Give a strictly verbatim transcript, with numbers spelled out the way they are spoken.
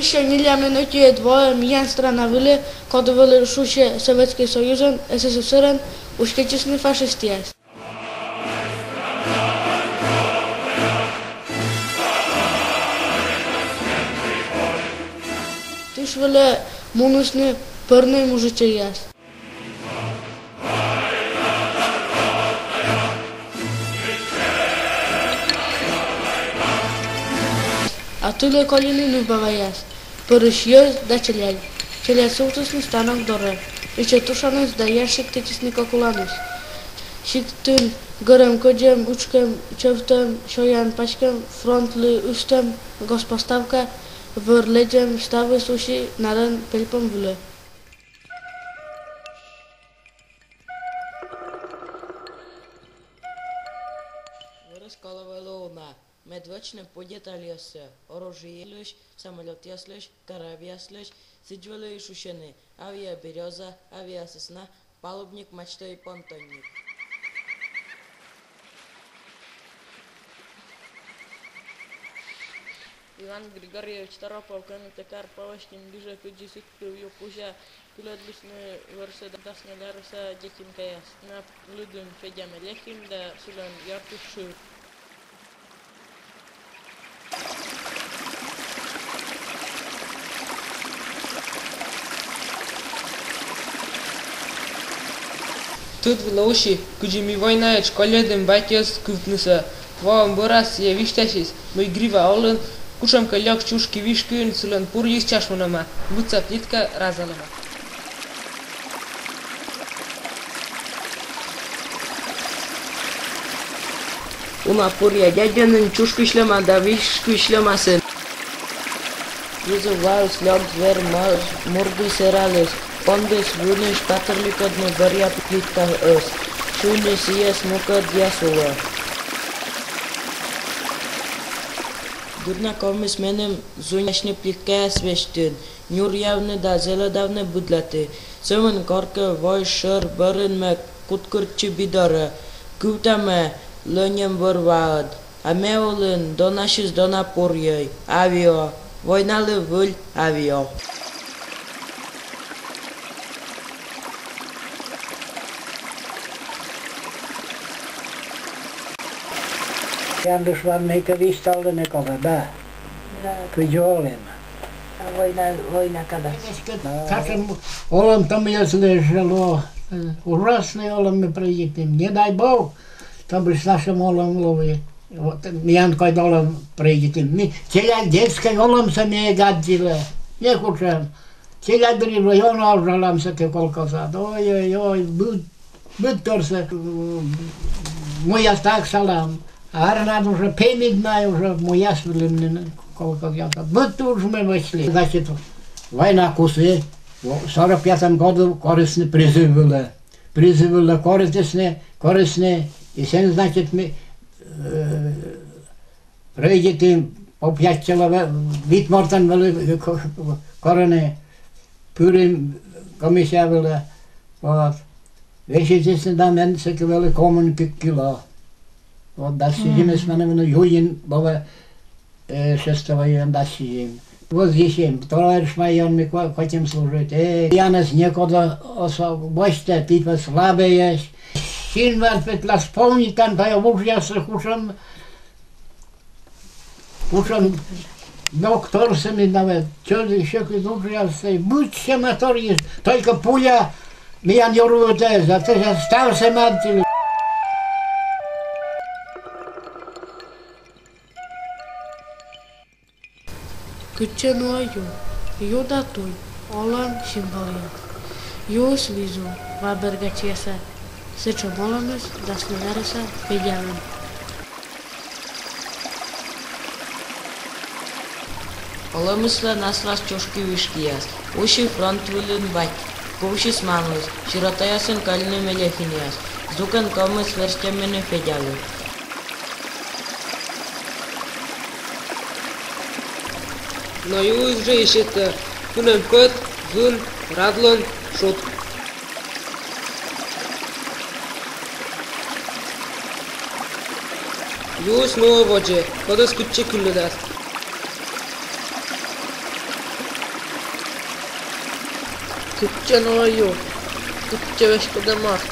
Ещё нелямын ӧтиӧд воӧ миян страна вылӧ, коді вӧлі шусьӧ Советскӧй Союзӧн, С С С Р-ӧн, уськӧдчисны фашистъяс. Туш вылӧ мунісны пӧрнӧй мужичӧйяс. А тылӧ колины нывбабаяс, пӧрысь йӧз да челядь. Челядь сувтісны станок дорӧ, ичӧт тушаныс да ящик тӧдчисны кок уланыс. Сиктын гӧрӧм, кӧдзӧм, учкӧм, чӧвтӧм, сёян паськӧм, фронтлы ыстӧм, госпоставка, вӧр лэдзӧм — ставыс уси налӧн пельпом вылӧ. Вӧрыс колӧ вӧлі уна, мед вӧчны пу детальяссӧ, оружиелысь, самолётъяслысь, корабъяслысь. Сідз вӧлі и шусьӧны: авиаберёза, авиасосна, палубник, мачта и понтонник. Иван Григорьевич Торопов, кӧні тэ Карповысь нин гижӧ, кыдзи Сыктыв ю кузя кылӧдлісны вӧрсӧ дас нёль арӧса детинкаяс. На лыдын Федя Мелехин да сылӧн ёртыс Шыр. Тыд вылӧ уси, кыдзи ми войнаӧдз кольӧдім батьӧс кывтнысӧ. Воӧм бӧрас сійӧ висьтасис, мый грива олын, кутшӧмкӧ лёк чушки вишкыын сылӧн пурйыс чашмунӧма, быдса плитка разалӧма. Уна пурйӧ дядьӧ нин чушкысьлӧма да вишкысьлӧма сэн. Визув ваыс лёк зверь мур-, мурдіс-эраліс, пондіс вынысь патырликӧдны бӧръя плиткаӧс, шуйны сійӧс мукӧдъяс улӧ. Дыр на ковмис меным зуньвасьны плиткаяс весьтын, нюръявны да зэлӧдавны быдлаті. Сӧмын коркӧ вой шӧр бӧрын ме куткыртчи би дорӧ. Кывта ме, лӧньӧм вӧр-ваыд. А ме улын донасис дона пурйӧй. Авиа. Войналы выль авиа. Яндыш ваннӧй кӧ висьталӧны колӧ, да? Да. Кыдз олӧм. А война, война когда? Да. Татшӧм олӧм томъяслы жӧ лоӧ. Ужасный олӧм ми прӧйдитім. Не дай бог, тобысь татшӧм олӧм лоӧ. Вот, миян кодь олӧм прӧйдитім. Ми челядь детскӧй олӧмсӧ ми эг аддзывлӧ. Некутшӧм. Челядьдырйи ёна уджалам сэки колхозад. Ой-ой-ой, быд, быд торсӧ, м, муяс таксалам. А арнад уже пемиднай, уже муяс вылын нин колхозад. Быд уджмӧ вӧчлі. Значит, война кусі, в сорок пятом году корисны призыв вылӧ. Призыв вылӧ коритісны, корисны, и сэн, значит, ми, э, прӧйдитім, по пять человек, вит мортӧн вӧлі ко-, корӧны, пырим комиссия вылӧ, вот. Веситісны да мен сэки вӧлі комын кык кило. Вот, дас сизимыс меным, ну, июнь лоӧ, э, шестого июня дас сизим. Возвысим, товарищ майор, ми ко-, хотим служить. Э, яныс некод оз босьтӧ, типа слабӧйӧсь. Син вар петлас помнитан тайӧ уджъяссӧ, кутшӧм, кутшӧм докторсӧ ми навет. Чӧж ещё кыдз уджъяссӧ, быдсяма торйыс, только пуля миян юр вылӧ эз, а сэсся ставсӧ мартин. Кытчӧ нуӧ ю? Ю да туй — олӧм символъяс. Юыс визув, ва бергачьяса. Сэтшӧм олӧмыс дас нёль арӧса Федялӧн. Олӧмыслӧн аслас чушки вишкыяс. Уси фронт вылын бать. Кувсис мамыс, сиротаясӧн кольны Мелехинъяс. Здукӧн ковмис верстьӧмыны Федялы. Но юыс жӧ исьӧтӧ, кынӧм пӧт, вын, радлӧн, шуд. Юыс нуӧ водзӧ, кодӧс кытчӧ кылӧдас. Кытчӧ нуӧ ю? Кытчӧ веськыдӧ морт?